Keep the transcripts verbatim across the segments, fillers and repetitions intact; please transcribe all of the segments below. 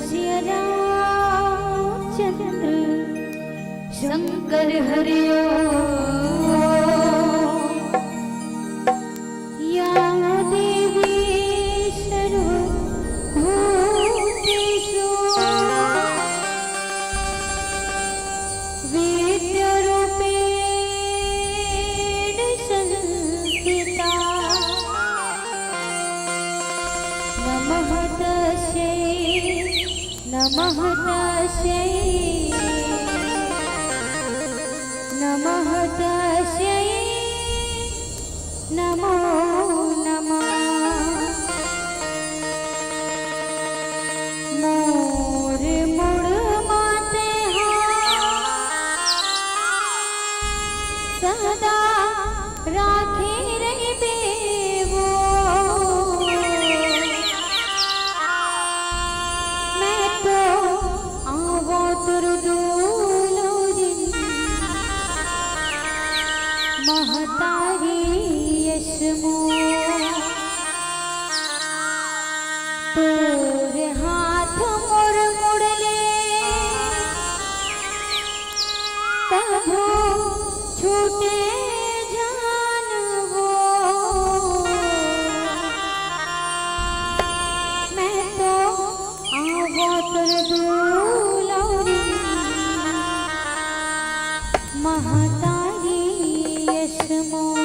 सिया रामचंद्र शंकर हरिओ। या देवी सर्वभूतेषु विद्यारूपेण संस्थिता। नमः तस्यै, नमः तस्यै, नमः तस्यै, नमो नमः। मोर मुड़ माते हा सदा राखे रहिबे वो। मैं तो आवो तोर दुलरिन महतारी अस मोर। तोर हाथ मोर मुड़ले कभू छूटे झन वो। मैं तो आवो तोर दुलौरी महतारी अस मोर।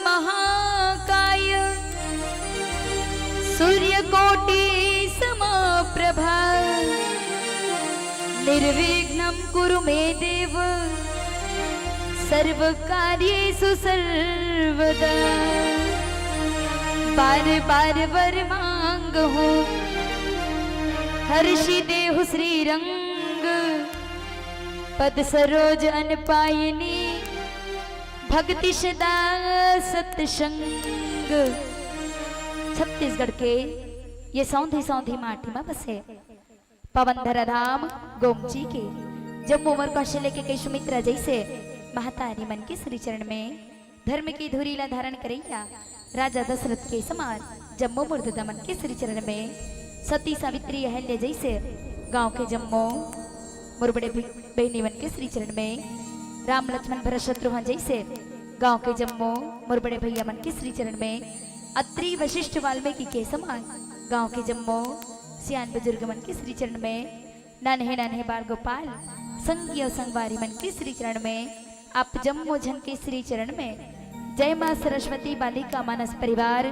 महाकाय सूर्यकोटि समप्रभा निर्विघ्नं कुरु मे देव सर्वकार्येषु सर्वदा। बार बार वर मांगहूँ हर्षि देहु श्रीरंग पद सरोज अनपायनी भक्ति सदा सत्संग। छत्तीसगढ़ के ये सौंधी सौंधी माटी में बसे पवन धरा धाम गोमची के जम्मो उमर कौशल्य के कई सुमित्रा जैसे महतारी मन के श्री चरण में धर्म की धुरी ला धारण करैया राजा दशरथ के समान जम्मो मुर्ददा मन के श्री चरण में सती सावित्री अहल्या जैसे गांव के जम्मो मोर बड़े भी-, बहिनी मन के श्री चरण में राम लक्ष्मण भरत शत्रुघ्न जैसे गांव के जम्मो मोर बड़े भैया मन के श्री चरण में अत्रि वशिष्ठ वाल्मीकि के समान गांव के जम्मो सियान बुजुर्ग मन के श्री चरण में नन्हे नन्हे बाल गोपाल संगी अउ संगवारी मन के श्री चरण में आप जम्मो झन के श्री चरण में जय माँ सरस्वती बालिका मानस परिवार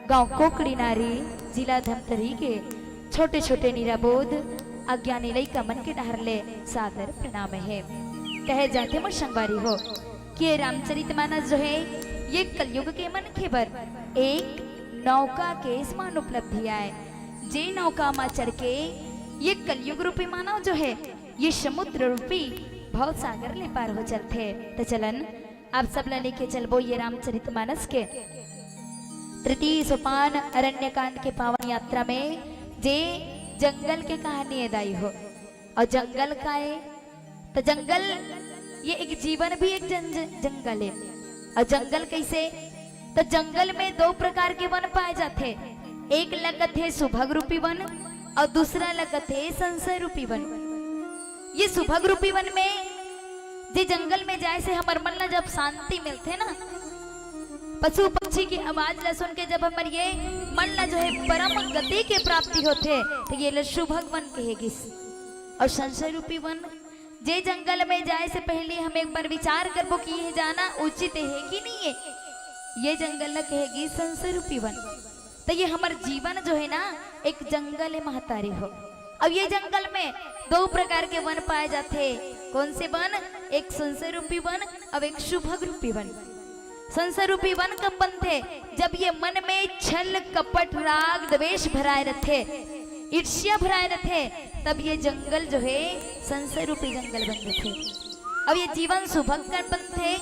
गांव कोकड़ी नारी जिला धमतरी के छोटे छोटे निराबोध अज्ञानी लइका मन के डहर ले सादर प्रणाम हे। कहे जाथे मोर संगवारी हो कि ये रामचरित मानस जो हे ये कलयुग के मनखे बर एक नौका के समान उपलब्धि आय। जे नौका मा चढ़ के ये कलयुग रूपी मानव जो हे ये समुद्र रूपी भव सागर ले पार हो चलथे। त चलन आप सब ला लेके चलबो ये रामचरित मानस के तृतीय सोपान अरण्य कांड के पावन यात्रा में जे जंगल के कहानी हे दाई हो। अउ जंगल का हे? त जंगल ये एक जीवन भी एक जन-, जन-, जंगल हे। अउ जंगल कइसे? त जंगल में दो प्रकार के वन पाए जाथे, एक ला कथे सुभग रूपी वन अउ दूसरा ला कथे संशय रूपी वन। ये सुभग रूपी वन में जे जंगल में जाए से हमर मन ला जब शांति मिलथे ना, पशु पक्षी की आवाज ला सुन के जब हमर ये मन ला जो हे परम गति के प्राप्ति होथे त ये ला सुभग वन कहे गिस। अउ संशय रूपी वन जे जंगल में जाए से पहले हम एक बार विचार करबो कि ये जाना उचित हे कि नहीं हे, ये जंगल ला कहे गिस संशय रूपी वन। त ये हमर जीवन जो हे ना एक जंगल हे महतारी हो। अब ये जंगल में दो प्रकार के वन पाए जाथे। कौन से वन? एक संशय रूपी वन अउ एक सुभग रूपी वन। संशय रूपी वन कब बनथे? जब ये मन में छल कपट राग द्वेष भराए रथे, ईर्ष्या भराए रथे, तब ये जंगल जो हे संशय रूपी जंगल बन जाथे। अब ये जीवन सुभग कब बनथे?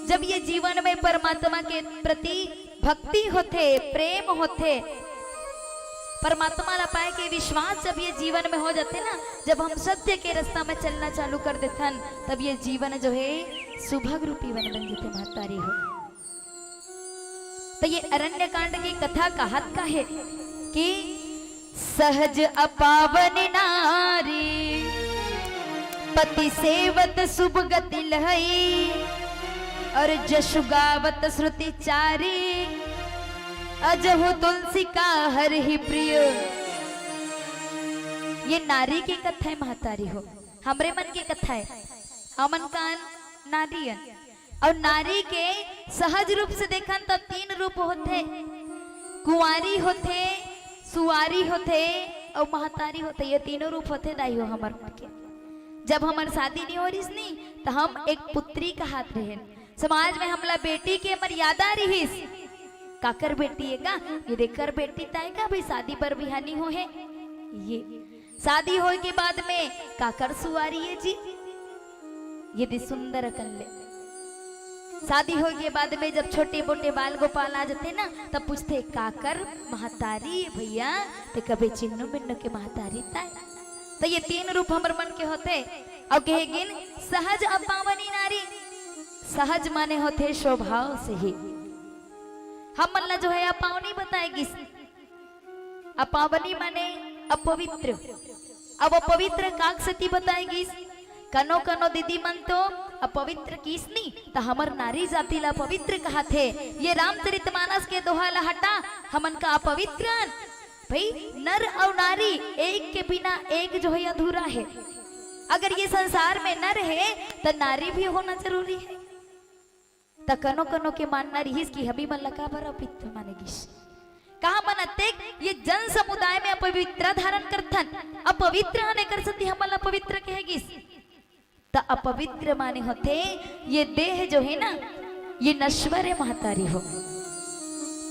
जब ये जीवन में परमात्मा के प्रति भक्ति होथे, प्रेम होथे, परमात्मा ला पाए के विश्वास जब ये जीवन में हो जाथे ना, जब हम सत्य के रास्ता में चलना चालू कर देथन, तब ये जीवन जो हे सुभग रूपी वन बन जाथे महतारी हो। त ये अरण्य कांड की कथा कहत का हे कि सहज अपावनि नारी पति सेवत सुभ गति लहई, अउ जसु गावत श्रुति चारी, अजहु तुलसी का हरहि प्रिय। ये नारी के कथा हे महतारी हो, हमरे मन के कथा हे। हमन कान नारी अन। अउ नारी के सहज रूप से देखन त तीन रूप होथे, कुंवारी होथे, सुवारी होथे अउ महतारी होथे। ये तीनों रूप होथे दाई हो हमर मन के। जब हमर शादी नइ हो रिहिस नी त हम एक पुत्री कहात रहेन। समाज में हमला बेटी के मर्यादा रिहिस। काकर बेटी हे गा? ये देकर बेटी ताय का भाई शादी बर बिहानी हो हे। ये शादी होय के बाद में काकर सुवारी हे जी? ये दे सुंदर अकन ले। शादी होय के बाद में जब छोटे मोटे बाल गोपाल आ जाथे ना, तब पूछथे, "काकर महतारी हे भैया?" ते कबे चिन्नू मिन्नू के महतारी ताय। त ये तीन रूप हमर मन के होथे। अउ कहे गिन, सहज अपावनी नारी। सहज माने होथे स्वभाव से ही। हमन ला जो हे अपावनी बताए गिस। अपावनी माने अपवित्र। अब अपवित्र काक सेती बताए गिस? कनो कनो दीदी मन तो अपवित्र किस नी, त हमर नारी जाति ला अपवित्र कहाथे। ये रामचरितमानस के दोहा ला हटा, हमन का अपवित्र अन? भाई, नर अउ नारी एक के बिना एक जो हे अधूरा हे। अगर ये संसार में नर हे, त नारी भी होना जरूरी हे। त कनो कनो के मानना रिहिस कि हमी मन ला काबर अपवित्र माने गिस। कहा मन अतेक ये जन समुदाय में अपवित्र धारण करथन, अपवित्र हन, एकर सेती हमन ला अपवित्र कहे गिस। त अपवित्र माने होथे ये देह जो है ना, ये नश्वर है महतारी हो।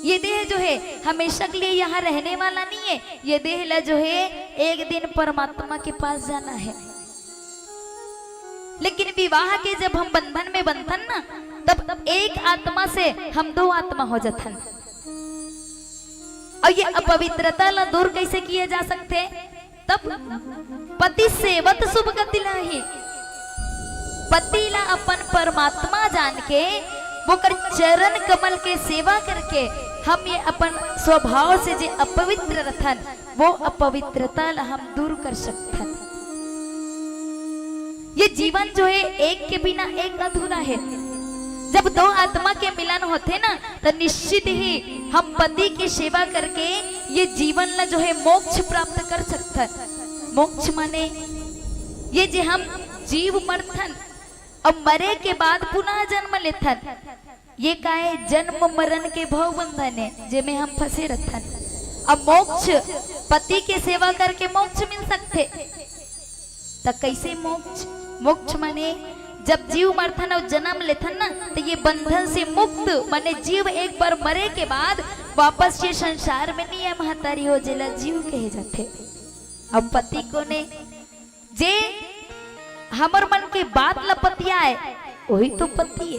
ये देह जो है हमेशा के लिए यहाँ रहने वाला नहीं है। ये देह ला जो है एक दिन परमात्मा के पास जाना है। लेकिन विवाह के जब हम बंधन में बंधन ना, तब एक आत्मा से हम दो आत्मा हो जाथन। और ये अपवित्रता ला दूर कैसे किए जा सकथे? तब पति सेवत शुभ गति लाही। पति ला अपन परमात्मा जान के, ओकर चरण कमल के सेवा करके हम ये अपन स्वभाव से जे अपवित्र रथन, वो अपवित्रता ला हम दूर कर सकथन। ये जीवन जो है एक के बिना एक अधूरा है। जब दो आत्मा के मिलन होथे ना, तो निश्चित ही हम पति की सेवा करके ये जीवन ला जो है मोक्ष प्राप्त कर सकथन। मोक्ष माने ये जे हम जीव मरथन और मरे के बाद पुनः जन्म लेथन, ये काय जन्म मरण के भव बंधन है, जेमे हम फंसे रथन। अब मोक्ष, पति के सेवा करके मोक्ष मिल सकथे। त कैसे मोक्ष? मोक्ष माने जब जीव मरथन और जन्म लेथन ना, तो ये बंधन से मुक्त, माने जीव एक बार मरे के बाद वापस ये संसार में नहीं है महतारी हो, जेला जीव कहे जाथे। अब पति कोन ए? जे हमर मन के बात ला पतियाए, वही तो पति है।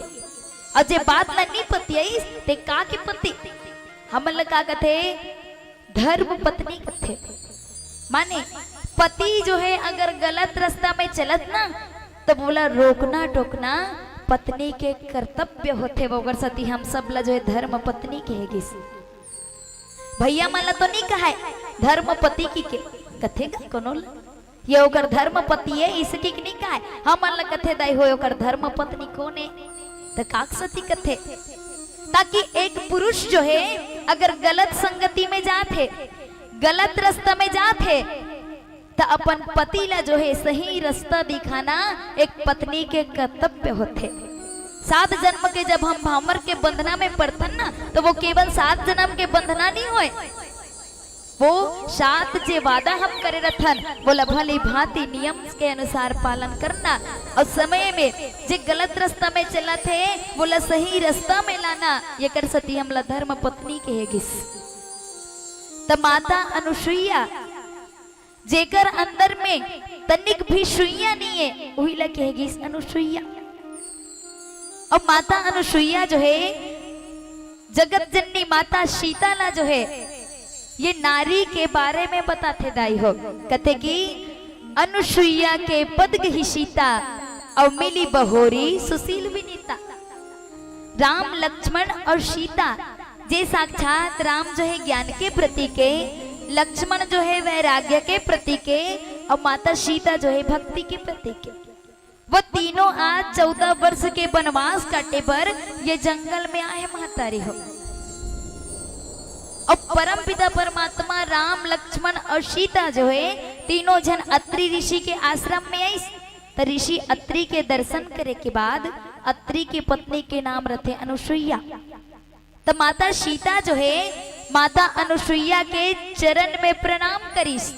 और जे बात ला नहीं पतियाइस, ते का के पति? हमन ला का कथे? धर्म पत्नी कथे। माने पति जो है अगर गलत रास्ता में चलत ना, तब ओला रोकना टोकना पत्नी के कर्तव्य होथे। ओकर सेती हम सब ला जो है धर्म पत्नी कहे गिस। भैया मन ला तो नहीं कहाय धर्म पति कहिके, कथे गा कोनो ला, ये ओकर धर्म पति है, इसकी नहीं कहाय। हमन ला कथे दाई हो, ओकर धर्म पत्नी कोन ए? त काक सेती कथे, ताकि एक पुरुष जो है अगर गलत संगति में जात है, गलत रास्ता में जात है, त अपन पति ला जो है सही रास्ता दिखाना एक पत्नी के कर्तव्य होथे। सात जन्म के जब हम भांवर के बंधना में पड़थन ना, तो वो केवल सात जन्म के बंधना नहीं होय, वो सात जे वादा हम करे रथन, वोला भली भांति नियम के अनुसार पालन करना, और समय में जे गलत रास्ता में चलत हे, वोला सही रास्ता में लाना, एकर सेती हमला धर्म पत्नी कहे गिस। त माता अनुसुईया, जेकर अंदर में तनिक भी सुइया नहीं है, उही ला कहे गिस अनुसुईया। अब माता अनुसुईया जो है, जगत जननी माता सीता ला जो है, ये नारी के बारे में बताथे दाई हो। कथे कि अनुसुईया के पद गही सीता, अउ मिली बहोरी सुशील विनीता। राम, लक्ष्मण और सीता, जे साक्षात राम जो है ज्ञान के प्रतीक है, लक्ष्मण जो है वैराग्य के प्रतीक है, और माता सीता जो है भक्ति के प्रतीक है। वो तीनों आज चौदह वर्ष के वनवास काटे बर ये जंगल में आए महतारी हो। और परमपिता परमात्मा राम, लक्ष्मण और सीता जो है, तीनों झन अत्रि ऋषि के आश्रम में आइस। त ऋषि अत्रि के दर्शन करे के बाद अत्रि के पत्नी के नाम रथे अनुसुईया। त माता सीता जो है, माता अनुसुईया के चरण में प्रणाम करिस।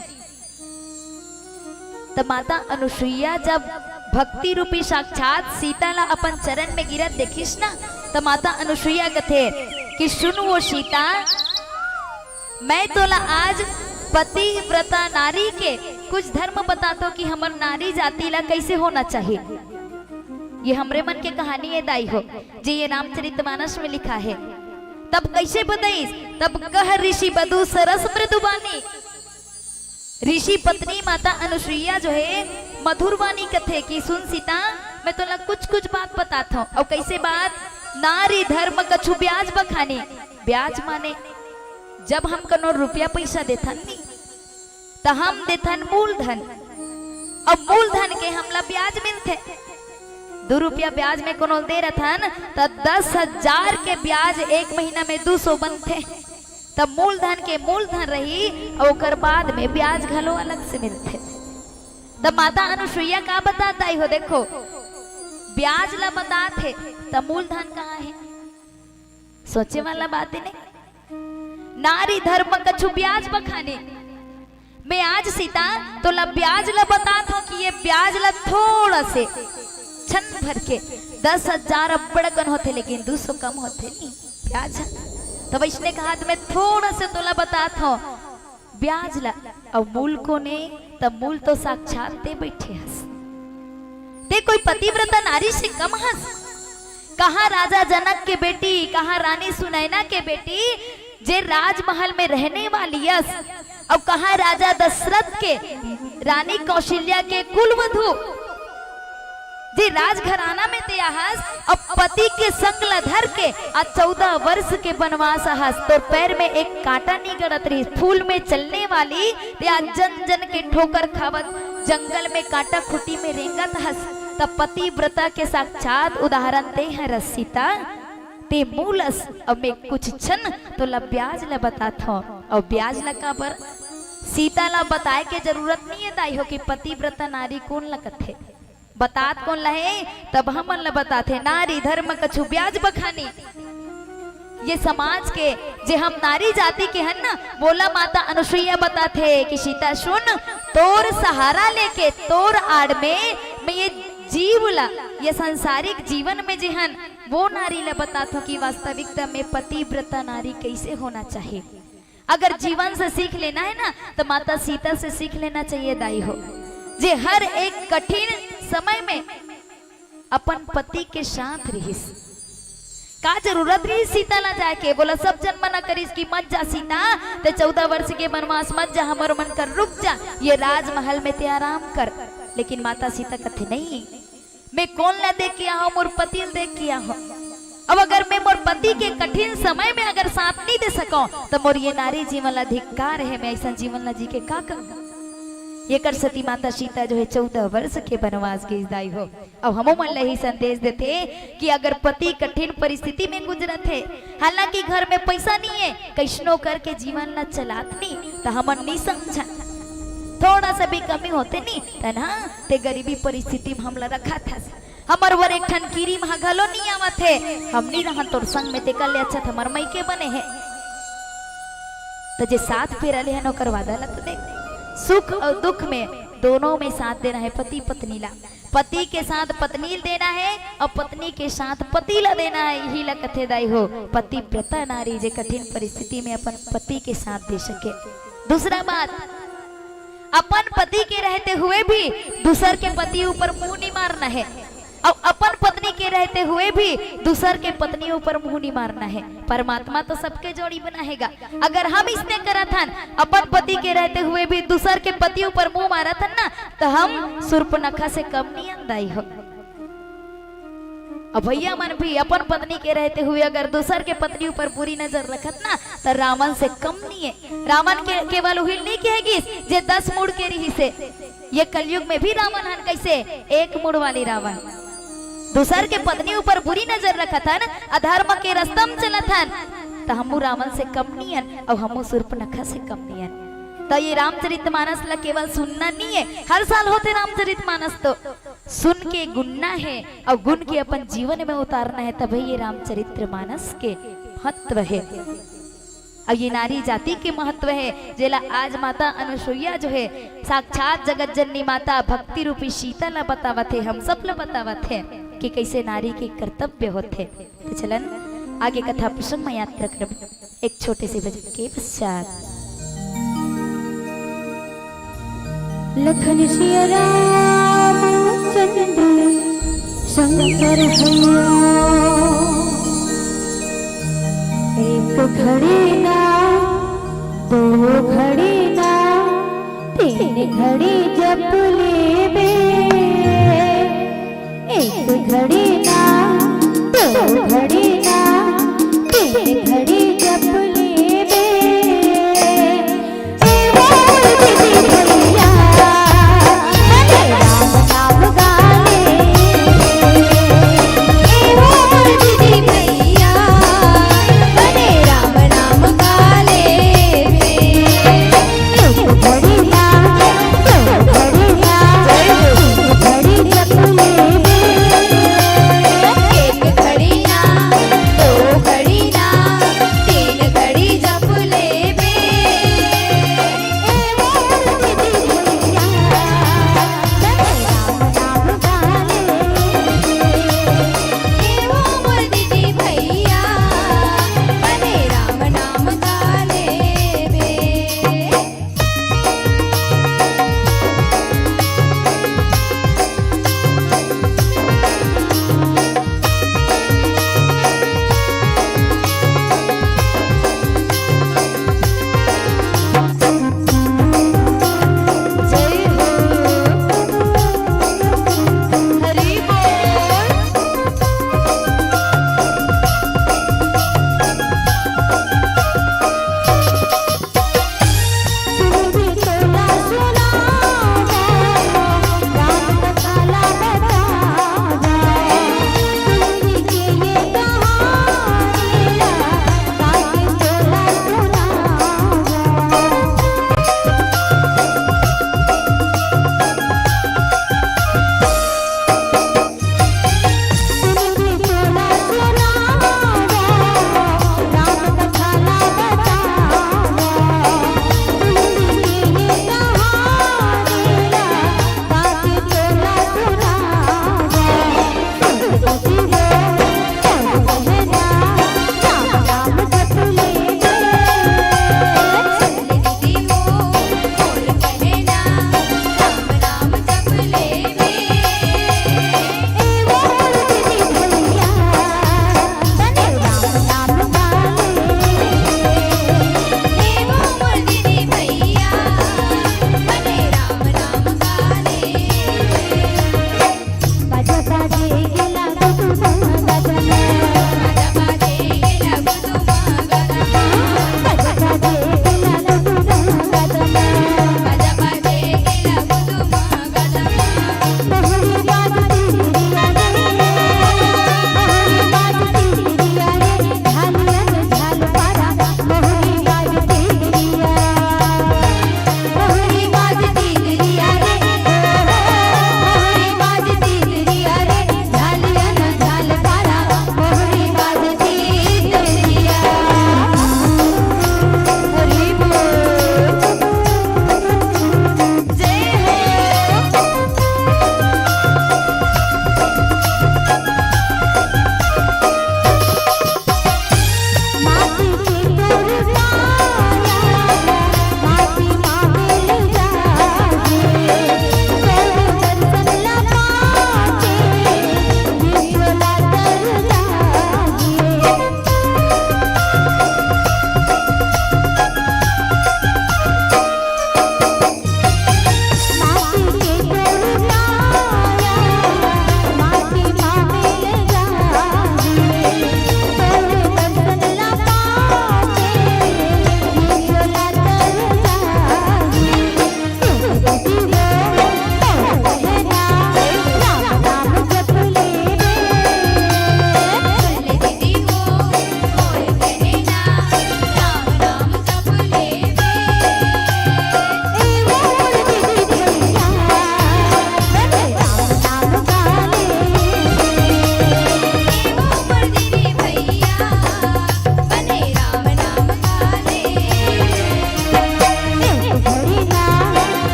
त माता अनुसुईया जब भक्ति रूपी साक्षात सीता ला अपन चरण में गिरत देखिस ना, त माता अनुसुईया कथे कि सुन वो सीता, मैं तोला आज पतिव्रता नारी के कुछ धर्म बताथों कि हमर नारी जाति ला कैसे होना चाहिए। ये हमरे मन के कहानी है दाई हो, जे ये रामचरितमानस में लिखा है। तब कैसे बताइस? तब कह ऋषि बधु सरस मृदुबानी। ऋषि पत्नी माता अनुसुईया जो है मधुर वाणी कथे कि सुन सीता, मैं तोला कुछ कुछ बात बताथों। और कैसे बात? नारी धर्म कछु ब्याज बखानी। ब्याज माने जब हम कोनो रुपया पैसा देथन नी, त हम देथन मूलधन। अब मूलधन के हमला ब्याज मिलथे। दू रुपया ब्याज में कोनो दे रथन, त दस हजार के ब्याज एक महीना में दू सौ बनथे। त मूलधन के मूलधन रही, अउ ओकर बाद में ब्याज घलो अलग से मिलथे। त माता अनुसुईया का बतात दाई हो, देखो, ब्याज ला बतात हे, त मूलधन कहाँ हे? सोचे वाला बात हे नहीं। नारी धर्म कछु ब्याज बखानी। मैं आज सीता तोला ब्याज ला बतात हूँ कि ये ब्याज ला थोड़ा से क्षण भर के दस हजार अब्बड़ कन होथे, लेकिन दू सौ कम होथे नहीं ब्याज। त वइसने कहा त मैं थोड़ा से तोला बतात हूँ ब्याज ला। अउ मूल कोन ए? त मूल तो साक्षात ते बैठे हस। ते कोई पतिव्रता नारी से कम हस? कहाँ राजा जनक के बेटी, कहाँ रानी सुनैना के बेटी, जे राजमहल में रहने वाली अस, अउ कहाँ राजा दशरथ के रानी कौशल्या के कुलवधू, जे राजघराना में ते आहस, अउ पति के संग ला धर के आ चौदह वर्ष के बनवास आहस, तोर पैर में एक कांटा नी गड़त रहिस, फूल में चलने वाली ते आज जन जन के ठोकर खावत जंगल में कांटा खूंटी में रेंगत हस, त पतिव्रता के साक्षात उदाहरण ते हरस सीता। ते मूल अस, अउ मैं कुछ क्षण तोला ब्याज ला बतात हूँ। अउ ब्याज ला काबर? सीता ला बताए के जरूरत नहीं है दाई हो कि पतिव्रता नारी कोन ला कथे। बतात कोन ला हे? तब हमन ला बतात हे, नारी धर्म कछु ब्याज बखानी। ये समाज के जे हम नारी जाति के हन ना, मोला माता अनुसुईया बतात हे कि सीता सुन, तोर सहारा लेके तोर आड़ में मैं ये जीव ला, ये सांसारिक जीवन में जे हन, वो नारी ला बतात हूँ कि वास्तविकता में पतिव्रता नारी कैसे होना चाहिए। अगर जीवन से सीख लेना है ना, त माता सीता से सीख लेना चाहिए दाई हो, जे हर एक कठिन समय में अपन पति के साथ रहिस। का जरूरत रहिस सीता ला जाए के? बोला, सब जन मना करिस कि मत जा सीता, ते चौदह वर्ष के बनवास मत जा, हमर मन कर रुक जा, ये राजमहल में ते आराम कर। लेकिन माता सीता कथे नहीं, मैं कोन ला देख के आहूँ, मोर पति ला देख के आहूँ। अब अगर मैं मोर पति के कठिन समय में अगर साथ नहीं दे सकूँ, त मोर ये नारी जीवन ला धिक्कार है, मैं ऐसा जीवन ला जी के का करूँ? एकर सेती माता सीता जो है चौदह वर्ष के बनवास गिस दाई हो। अब हमो मन ला ही संदेश देथे कि अगर पति कठिन परिस्थिति में गुजरत हे, हालांकि घर में पैसा नहीं है, कैसनो करके जीवन ला चलात नहीं, त हमन नहीं समझन। थोड़ा सा भी कमी होथे नहीं, त ना ते गरीबी परिस्थिति में हमला रखत हस। हमर बर एक ठन किरी महा घलो नहीं आवत हे, हम नहीं रहन तोर संग में, तेकर ले अच्छा त हमर मइके बने हे। त जे साथ फेरा ले हन ओकर वादा ला तो देख, सुख अउ दुख में दोनों में साथ देना है पति पत्नी ला। पति के साथ पत्नी ला देना है अउ पत्नी के साथ पति ला देना है, यही ला कथे दाई हो पतिव्रता नारी, जे कठिन परिस्थिति में अपन पति के साथ दे सके। दूसरा बात, अपन पति के रहते हुए भी दूसर के पति ऊपर मुंह नहीं मारना है, अउ अपन पत्नी के रहते हुए भी दूसर के पत्नी ऊपर मुंह नहीं मारना है। परमात्मा तो सबके जोड़ी बनाहेगा। अगर हम इसने करत हन, अपन पति के रहते हुए भी दूसर के पति ऊपर मुंह मारत हन ना, त हम सूर्पनखा से कम नहीं अन दाई हो। अब भैया मन भी अपन पत्नी के रहते हुए अगर दूसर के पत्नी ऊपर बुरी नजर रखत ना, त रावण से कम नहीं है। रावण के केवल उहिल नहीं कहे गिस जे दस मुड़ के रहिस हे। ये कलयुग में भी रावण हन कैसे? एक मुड़ वाली रावण। दूसर के पत्नी ऊपर बुरी नजर रखत हन, अधर्म के रस्ता में चलत हन, त हमू रावण से कम नहीं हन, अउ हमू सूर्पनखा से कम नहीं हन। त ये रामचरितमानस ला केवल सुनना नहीं है, हर साल होथे रामचरितमानस, तो सुन के गुनना है अउ गुन के अपन जीवन में उतारना है, तभी ये रामचरितमानस के महत्व है। अउ ये नारी जाति के महत्व है, जेला आज माता अनुसुईया जो है साक्षात जगत जननी माता भक्ति रूपी सीता ला बतावत है, हम सब ला बतावत है कि कैसे नारी के कर्तव्य होथे। तो चलन आगे कथा प्रसंग में यात्रा करब एक छोटे से भजन के पश्चात। लखन सिया राम चंद्र शंकर भैया, एक घड़ी ना, दो घड़ी ना, तीन घड़ी जप लेबे। एक घड़ी ना, दो घड़ी ना, तीन घड़ी जप लेबे। ए मोर दीदी भैया, बने राम नाम गा लेबे। ए मोर दीदी भैया, बने राम नाम गा लेबे। एक घड़ी ना, दो घड़ी ना, तीन घड़ी जप लेबे।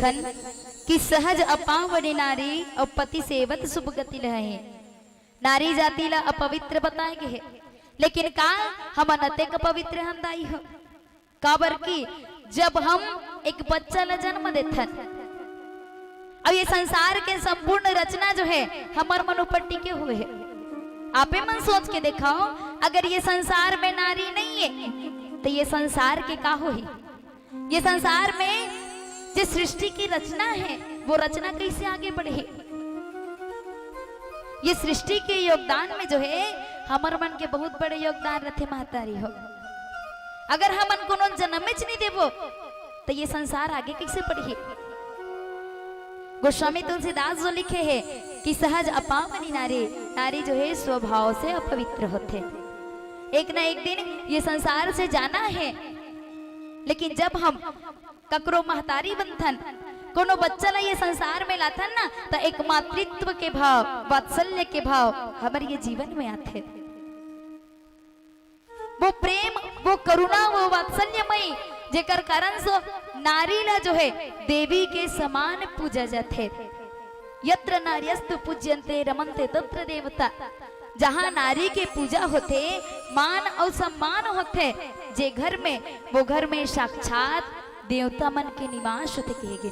कि सहज अपावनी नारी अउ पति सेवत शुभ गति लहै। नारी जाति ला अपवित्र बताए गे हे, लेकिन का हमन अतेक अपवित्र हन दाई हो? काबर कि जब हम एक बच्चा ला जन्म देथन, अउ ये संसार के संपूर्ण रचना जो हे हमर मन ऊपर टिके हुए हे। आपे मन सोच के देखाओ, अगर ये संसार में नारी नहीं है तो ये संसार के का होही? ये संसार में जे सृष्टि की रचना है, वो रचना कैसे आगे बढ़े? ये सृष्टि के योगदान में जो है, हमर मन के बहुत बड़े योगदान रथे महतारी हो। अगर हमन कोनो जनमेच नहीं देबो, तो ये संसार आगे कैसे बढ़ी? गोस्वामी तुलसीदास जो लिखे हे कि सहज अपावनी नारी, नारी जो है स्वभाव से अपवित्र होथे। एक ना एक दिन ये संसार से जाना है, लेकिन जब हम ककरो महतारी बनथन, कोनो बच्चा ला ये संसार में लाथन ना, त एक मातृत्व के भाव, वात्सल्य के भाव हमर ये जीवन में आथे। वो प्रेम, वो करुणा, वो वात्सल्यमयी, जेकर कारण से नारी ला जो है देवी के समान पूजा जाथे। यत्र नार्यस्तु पूज्यन्ते रमन्ते तत्र देवता। जहाँ नारी के पूजा होथे, मान अउ सम्मान होथे, जे घर में, वो घर में साक्षात देवता मन के निवास होथे कहे गे।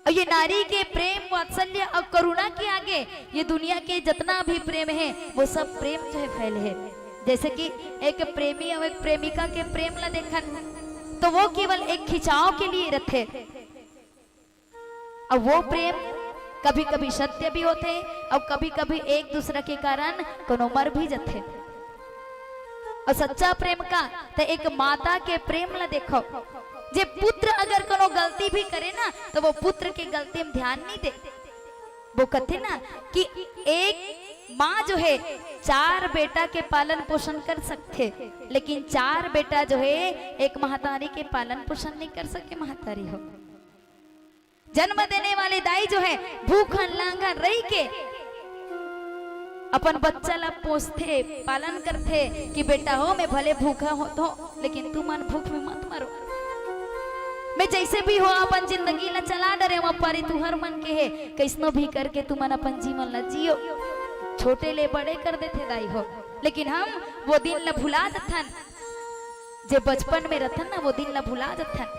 अउ ये नारी के प्रेम, वात्सल्य अउ करुणा के आगे ये दुनिया के जतना भी प्रेम हे, वो सब प्रेम जो है फैल हे। जैसे कि एक प्रेमी अउ एक प्रेमिका के प्रेम ला देखन, तो वो केवल एक खिंचाव के लिए रथे। अउ वो प्रेम कभी-कभी सत्य भी होथे अउ कभी-कभी एक दूसरा के कारण कोनो मर भी जथे। अउ सच्चा प्रेम का त एक माता के प्रेम ला देखो, जे पुत्र अगर कोनो गलती भी करे ना, तो वो पुत्र के गलती में ध्यान नहीं दे। वो कहते ना कि एक माँ जो है, चार बेटा के पालन पोषण कर सकथे, लेकिन चार बेटा जो है, एक महतारी के पालन पोषण नहीं कर सके। महतारी हो, जन्म देने वाले दाई जो है, भूखन लांघन रही के अपन बच्चा ला पोसथे, पालन करथे कि बेटा हो, मैं भले भूखा होत हो, लेकिन तुमन भूख में मत मरो। मैं जैसे भी हो अपन जिंदगी ला चला डरे, वो पारी तुहर मन के हे, कैसनो भी करके तुमन अपन जीवन ला जियो। छोटे ले बड़े कर देथे दाई हो, लेकिन हम वो दिन ला भुला जथन, जे बचपन में रथन ना, वो दिन ला भुला जथन।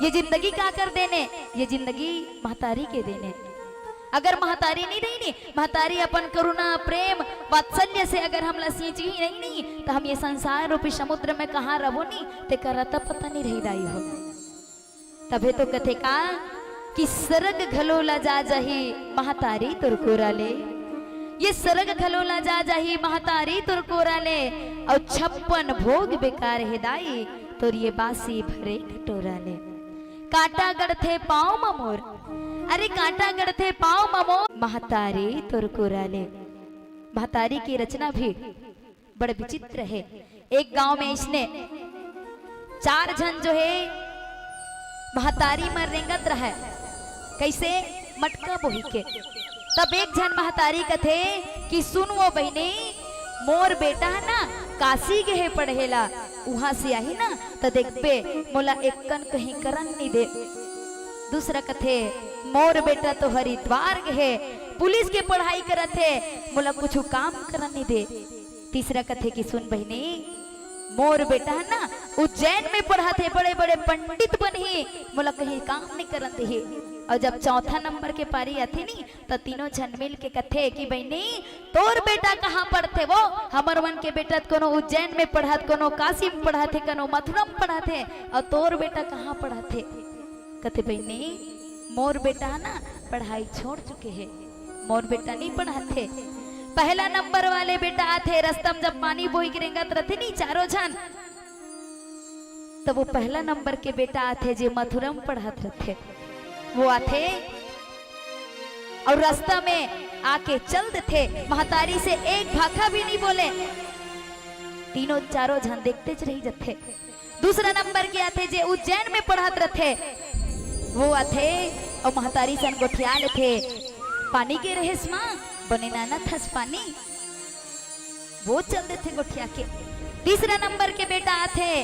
ये जिंदगी काकर देने? ये जिंदगी महतारी के देने। अगर महतारी नहीं रही नी, महतारी अपन करुणा, प्रेम, वात्सल्य से अगर हमला सींचही नहीं नी, तो हम ये संसार रूपी समुद्र में कहाँ रहो नी, तेकर अता पता नहीं रही दाई हो। तभे तो कथे का कि सरग घलो लजा जाही महतारी तोर कोरा ले। ये सरग घलो लजा जाही महतारी तोर कोरा ले, अउ छप्पन भोग बेकार हे दाई, तोर ये बासी भरे कटोरा ले। कांटा गड़थे पाँव म मोर, अरे कांटा गड़थे पाँव म मोर, महतारी तोर कोरा ले। महतारी की रचना भी बड़ विचित्र हे। एक गांव में इसने चार झन जो हे महतारी मन रेंगत रहय, कैसे? मटका बोही के। तब एक झन महतारी कथे कि सुन वो बहिनी, मोर बेटा ह ना काशी गे हे पढ़े ला, उहाँ से आही ना त देखबे मोला एक्कन कहीं करन नी दे। दूसरा कथे, मोर बेटा तो हरिद्वार गे हे, पुलिस के पढ़ाई करत हे, मोला कुछु काम करन नी दे। तीसरा कथे कि सुन बहिनी, मोर बेटा ह ना उज्जैन में पढ़त हे, बड़े-बड़े पंडित बनही, मोला कहीं काम नहीं करन देही। अउ जब चौथा नंबर के पारी आथे नी, त तीनों झन मिल के कथे कि बहिनी, तोर बेटा कहाँ पढ़थे वो? हमर मन के बेटा त कोनो उज्जैन में पढ़त, कोनो काशी में पढ़त हे, कोनो मथुरा में पढ़त हे, अउ तोर बेटा कहाँ पढ़त हे? कथे, बहिनी, मोर बेटा ह ना पढ़ाई छोड़ चुके हे, मोर बेटा नहीं पढ़ाथे। पहला नंबर वाले बेटा आथे, रस्ता में जब पानी बोही के रेंगत रथे नी चारों झन, तब वो पहला नंबर के बेटा आथे जे मथुरा में पढ़त रथे, वो आथे अउ रस्ता में आके चल देथे, महतारी से एक भाखा भी नहीं बोले। तीनों चारों झन देखते च रही जथे। दूसरा नंबर के आथे जे उज्जैन में पढ़त रथे, वो आथे अउ महतारी सन गोठिया लेथे, पानी गे रहेस माँ, बने नानत हस पानी, वो चल देथे गोठिया के। तीसरा नंबर के बेटा आथे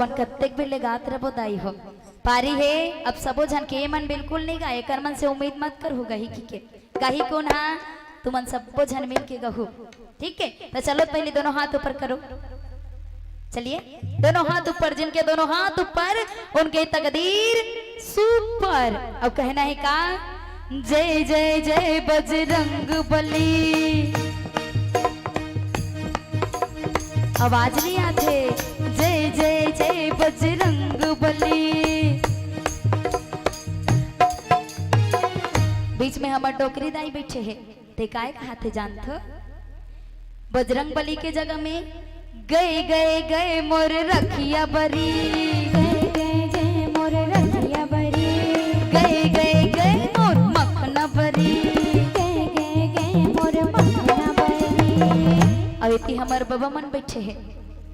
अपन कतेक बेर ले गात रबो दाई हो। पारी हे, अब सबो झन के मन बिल्कुल नइ गाए, एकर मन से उम्मीद मत करहू गही कहिके। गाही कोन हा? तुमन सब्बो झन मिल के गहू। ठीक है, तो चलो पहले दोनों हाथ ऊपर करो। चलिए, दोनों हाथ ऊपर, जिनके दोनों हाथ ऊपर, उनके तकदीर सुपर। अब कहना है का? जय जय जय बजरंग बली। आवाज नहीं आते। जय जय जय बजरंग बली। बीच में हमर डोकरी दाई बैठे है, ते काय कहाथे जानथो? बजरंग बली के जगह में गए गए गए मोर रखिया बरी। गए गए गए मोर रखिया बरी। गए गए गए मोर मखना बरी। गए गए गए मोर मखना बरी। अब एती हमर बबा मन बैठे है,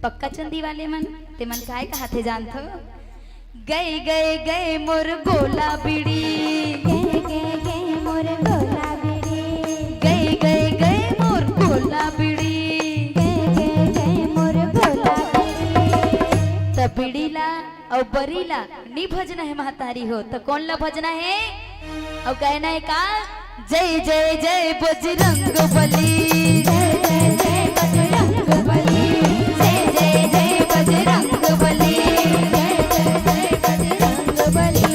पक्का चंदी वाले मन, ते मन काय कहाथे जानथो? गए गए गए मोर गोला बीड़ी। गए गए गए मोर गोला बीड़ी। गए गए गए मोर गोला बीड़ी। गए गए गए मोर गोला बीड़ी। त बीड़ी ला अउ बरी ला नी भजना है महतारी हो, त कौन ला भजना है? अउ कहना है का? जय जय जय बजरंग बली। जय जय जय बजरंग बली। जय जय जय बजरंग बली। जय जय जय बजरंग बली।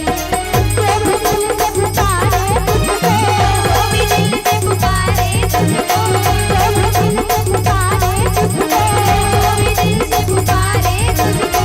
प्रभु दिल से पुकारे तुझको, प्रभु दिल से पुकारे तुझको, प्रभु दिल से पुकारे तुझको, प्रभु दिल से पुकारे तुझको।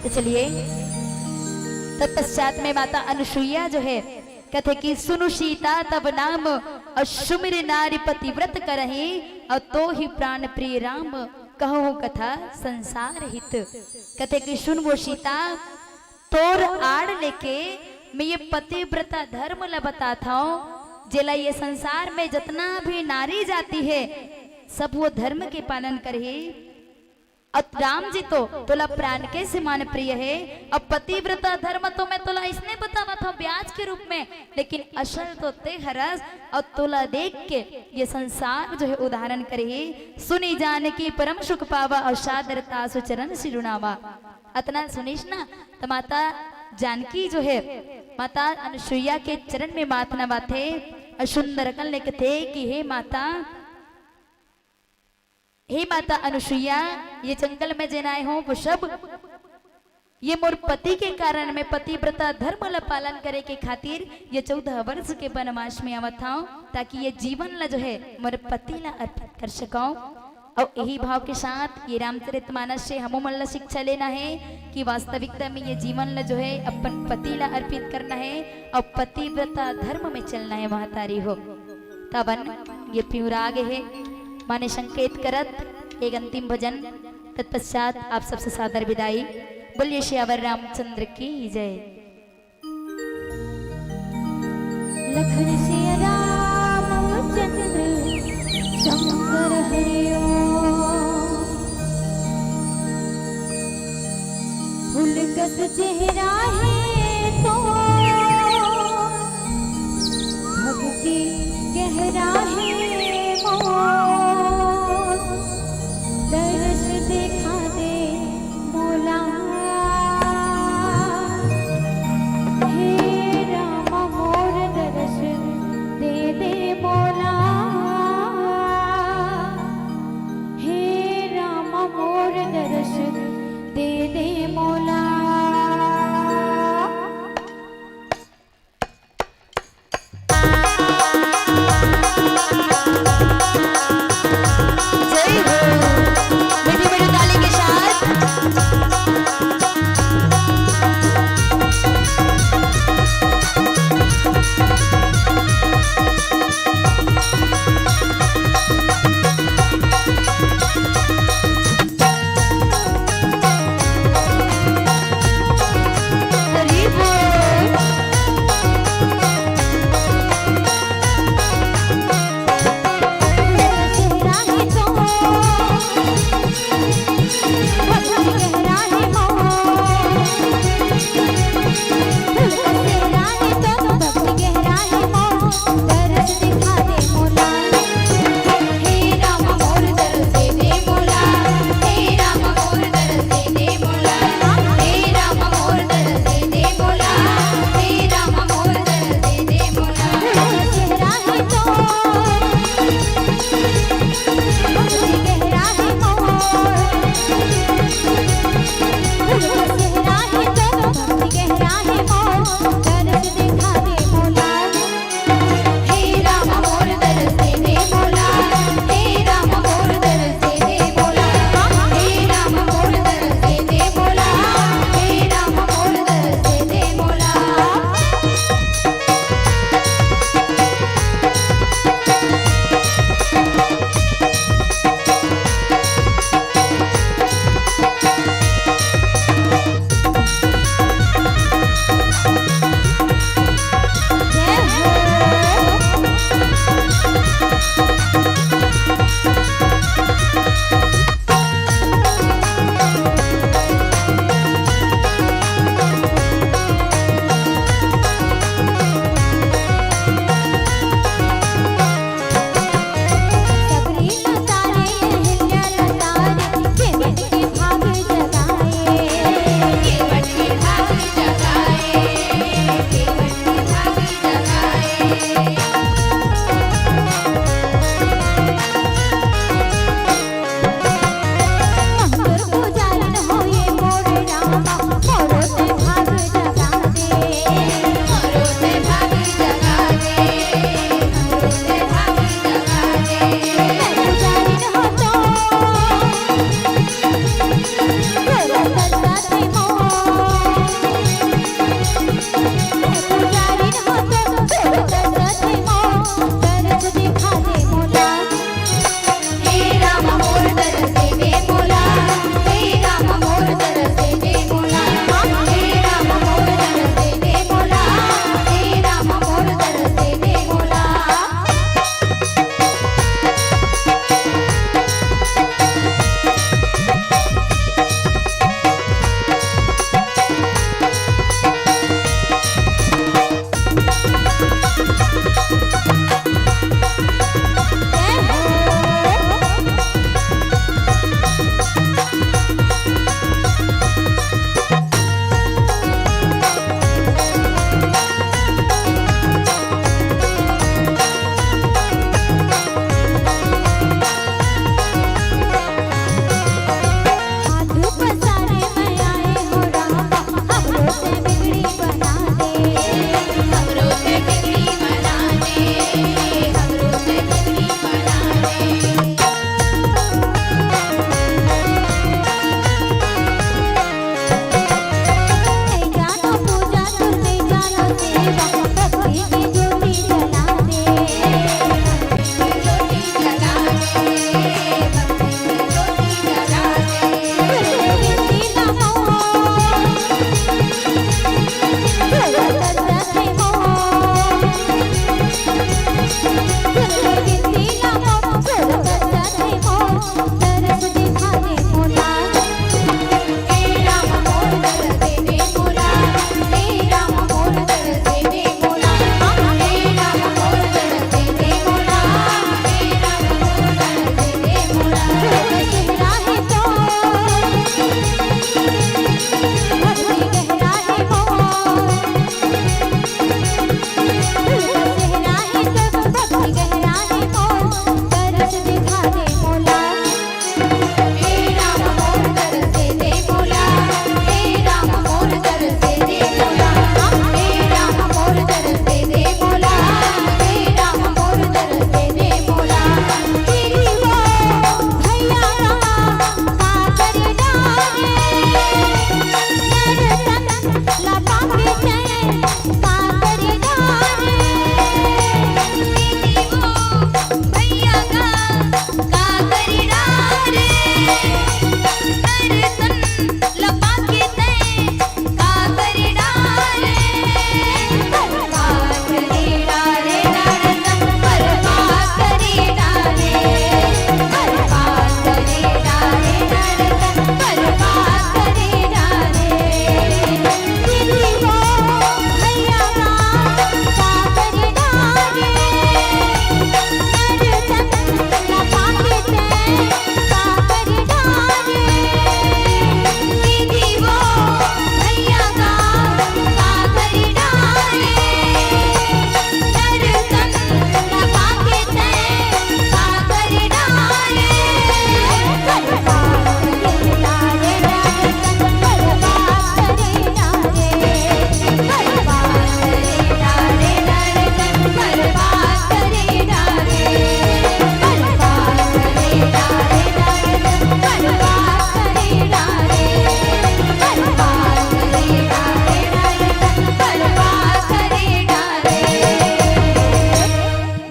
तो चलिए, तत्पश्चात में माता अनुसुईया जो है, कथे कि सुनु सीता तब नाम, अउ सुमिर नारी पतिव्रत करही, अउ तो ही प्राण प्रिय राम, कहहु कथा संसार हित। कथे कि सुन वो सीता, तोर आड़ लेके मैं ये पतिव्रता धर्म ल बतात हौं, जेला ये संसार में जतना भी नारी जाति है, सब वो धर्म के पालन करही। अउ राम जी तो तोला प्राण के समान प्रिय हे। अब पतिव्रता धर्म तो मैं तोला इसने बतावत हूँ ब्याज के रूप में, लेकिन असल तो ते हरस। अउ तोला देख के ये संसार जो हे उदाहरण करही। सुनि जानकी परम सुख पावा, अउ सादर तासु चरण सिरुनावा। अतना सुनिस ना, त माता जानकी जो हे, माता अनुसुईया के चरण में माथ नवाथे, अउ सुंदर अकन ले कथे कि हे माता, हे माता अनुसुईया, ये जंगल में जेन आए हों, वो सब ये मोर पति के कारण, मैं पतिव्रता धर्म ला पालन करे के खातिर ये चौदह वर्ष के वनवास में आवत हूँ, ताकि ये जीवन ला जो हे मोर पति ला अर्पित कर सकूं। अउ यही भाव के साथ ये रामचरितमानस से हमू मन ला शिक्षा लेना हे कि वास्तविकता में ये जीवन ला जो हे अपन पति ला अर्पित करना हे अउ पतिव्रता धर्म में चलना हे महतारी हो। तब ये पिउरा गे हे, माने संकेत करत एक अंतिम भजन, तत्पश्चात आप सबसे सादर विदाई। बोलिए सियावर रामचंद्र की जय। लखन सिया राम चंद्र शंकर हरिओ। फूल कस चेहरा हे तो भक्ति गहरा हे मोर। दरस देखा दे मोला। हे राम मोर दरस दे दे मोला। हे राम मोर दरस दे दे मोला।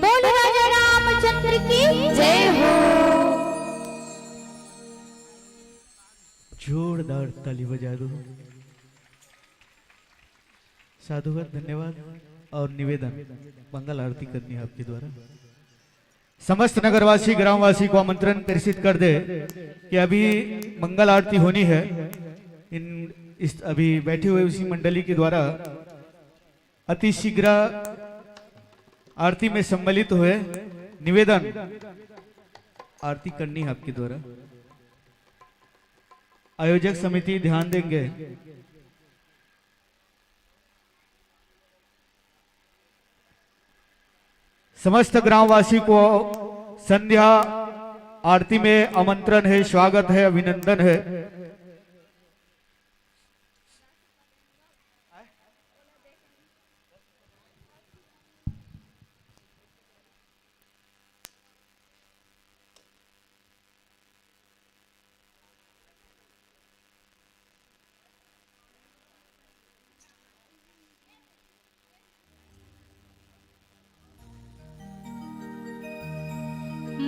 बोल राजा रामचंद्र की जय हो। जोरदार ताली बजा दो। साधुवाद, धन्यवाद। और निवेदन, मंगल आरती करनी है आपके द्वारा। समस्त नगरवासी, ग्रामवासी को आमंत्रण प्रेषित कर दे कि अभी मंगल आरती होनी है। इन, इस अभी बैठे हुए उसी मंडली के द्वारा अति शीघ्र आरती में सम्मिलित हुए। निवेदन, आरती करनी है आपके द्वारा, आयोजक समिति ध्यान देंगे। समस्त ग्रामवासी को संध्या आरती में आमंत्रण है, स्वागत है, अभिनंदन है।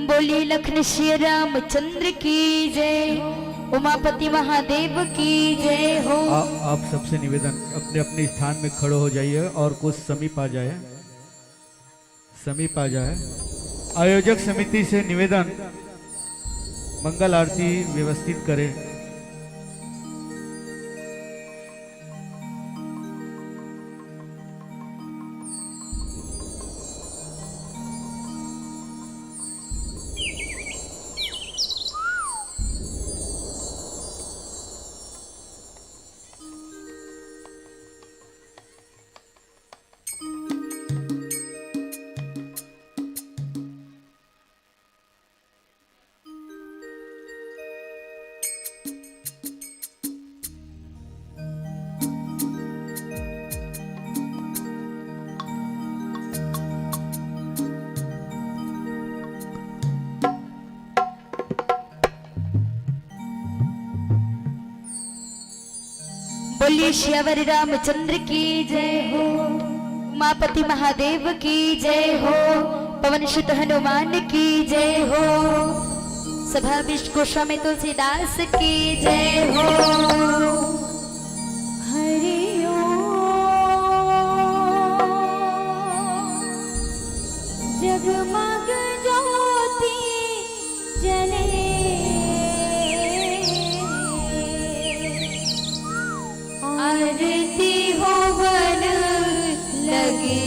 बोलिए लखन सिया रामचंद्र की जय, उमापति महादेव की जय हो। आ, आप सबसे निवेदन, अपने अपने स्थान में खड़े हो जाइए और कुछ समीप आ जाए, समीप आ जाए। आयोजक समिति से निवेदन, मंगल आरती व्यवस्थित करें। बोलिए सियावर रामचंद्र की जय हो, उमापति महादेव की जय हो, पवन सुत हनुमान की जय हो। सभा विश्व गोस्वामी तुलसीदास की जय हो। हरि ओम। जगमग ज्योति जले, आरती होवन लगे।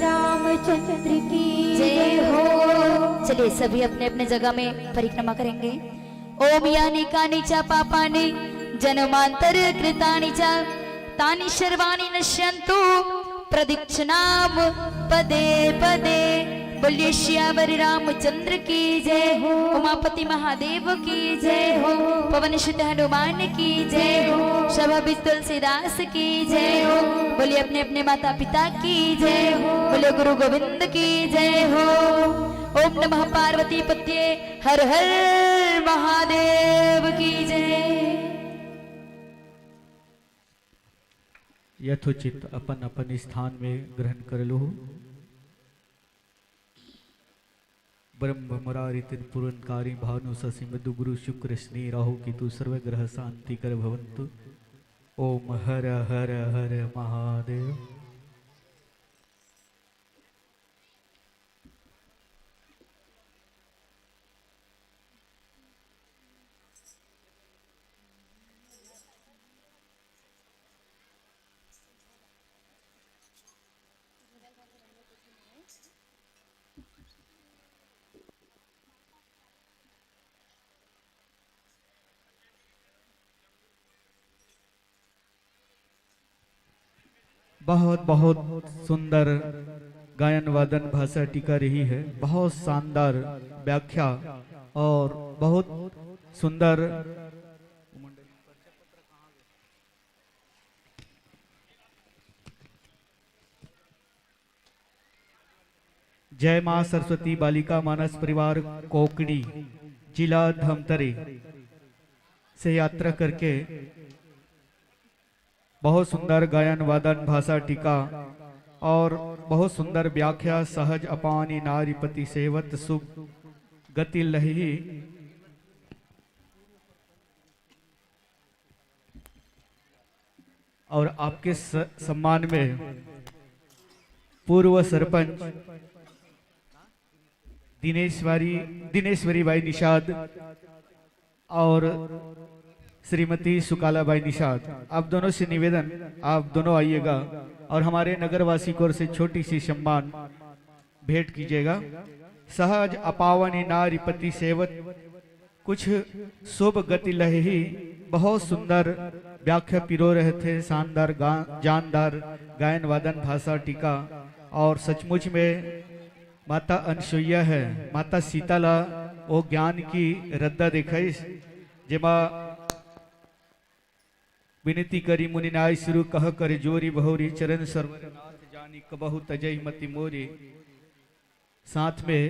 रामचंद्र की जय हो। चलिए, सभी अपने अपने जगह में परिक्रमा करेंगे। ओम यानि कानि च पापानि जन्मांतर कृतानि च तानि सर्वाणि नश्यंतु प्रदक्षिणाम पदे पदे। बोलिए सियावर रामचंद्र की जय हो, उमापति महादेव की जय हो, पवन सुत हनुमान की जय हो, सभावित तुलसीदास की जय हो। बोलिए अपने अपने माता पिता की जय हो, बोलिए गुरु गोविंद की जय हो। ओम नमः पार्वती पत्ये हर हर महादेव की जय। यथोचित अपन अपन स्थान में ग्रहण कर लो। ब्रह्म मुरारी त्रिपुर कारी भानु शशि मधु गुरु शुक्र शनि राहु केतु सर्व ग्रह शांति कर भवंतु। ओम हर हर हर महादेव। बहुत बहुत सुंदर गायन वादन भाषा टीका रही है, बहुत शानदार व्याख्या और बहुत सुंदर। जय मां सरस्वती बालिका मानस परिवार कोकड़ी, जिला धमतरी से यात्रा करके बहुत सुंदर गायन वादन भाषा टीका और बहुत सुंदर व्याख्या सहज अपानी नारीपति सेवत सुख गति लही। और आपके स-, सम्मान में पूर्व सरपंच दिनेश्वरी, दिनेश्वरी बाई निषाद और श्रीमती सुकाला बाई निषाद, आप दोनों से निवेदन, आप दोनों आइएगा और हमारे नगरवासी की ओर से छोटी सी सम्मान भेंट कीजिएगा। सहज अपावनी नारीपति सेवत कुछ शुभ गति लही। बहुत सुंदर व्याख्या पिरो रहे थे, शानदार गा-, जानदार गायन वादन भाषा टीका। और सचमुच में माता अनसुईया है, माता सीता ला वो ज्ञान की रद्दा देखाइस, जेमा विनती करी मुनि नाय सिरु कह कर जोरी बहुरी चरण सरवर नाथ जानी कबहु तजहि मति मोरी। साथ में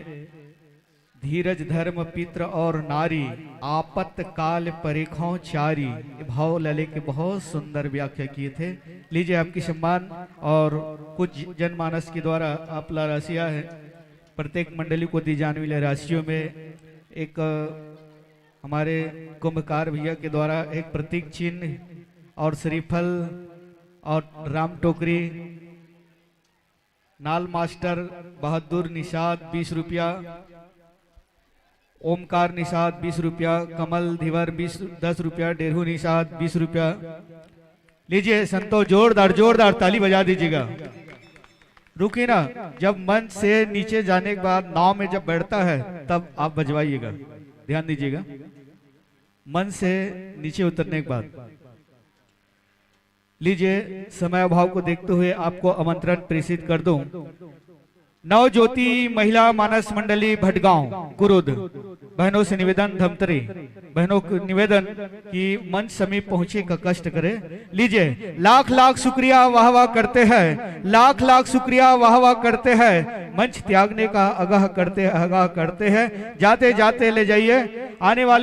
धीरज धर्म पित्र और नारी आपत काल परेखों चारी, ये भाव ला लेके बहुत सुंदर व्याख्या किए थे। लीजिए आपकी सम्मान और कुछ जनमानस के द्वारा आप ला राशिया है, प्रत्येक मंडली को दी जाने वाली राशियों में एक हमारे कुंभकार भैया के द्वारा एक प्रतीक चिन्ह और श्रीफल और राम टोकरी, नाल मास्टर बहादुर निषाद बीस रुपया, ओमकार निषाद बीस रुपया, कमल धीवर बीस, दस रुपया, डेरहू निषाद बीस रुपया। लीजिए संतोष, जोरदार, जोरदार ताली बजा दीजिएगा। रुकिए ना, जब मंच से नीचे जाने के बाद नाव में जब बैठता है तब आप बजवाइएगा, ध्यान दीजिएगा। मंच से नीचे उतरने के बाद लीजिए, समय अभाव को देखते हुए आपको आमंत्रण प्रेषित कर दूं। नवज्योति महिला मानस मंडली भटगांव कुरुद, बहनों से निवेदन, धमतरी बहनों को निवेदन कि मंच समीप पहुंचे का कष्ट करें। लीजिए, लाख लाख शुक्रिया, वाह वाह करते हैं, लाख लाख शुक्रिया, वाह वाह करते हैं, मंच त्यागने का आगाह करते, आगाह करते हैं। जाते जाते ले जाइए आने वाले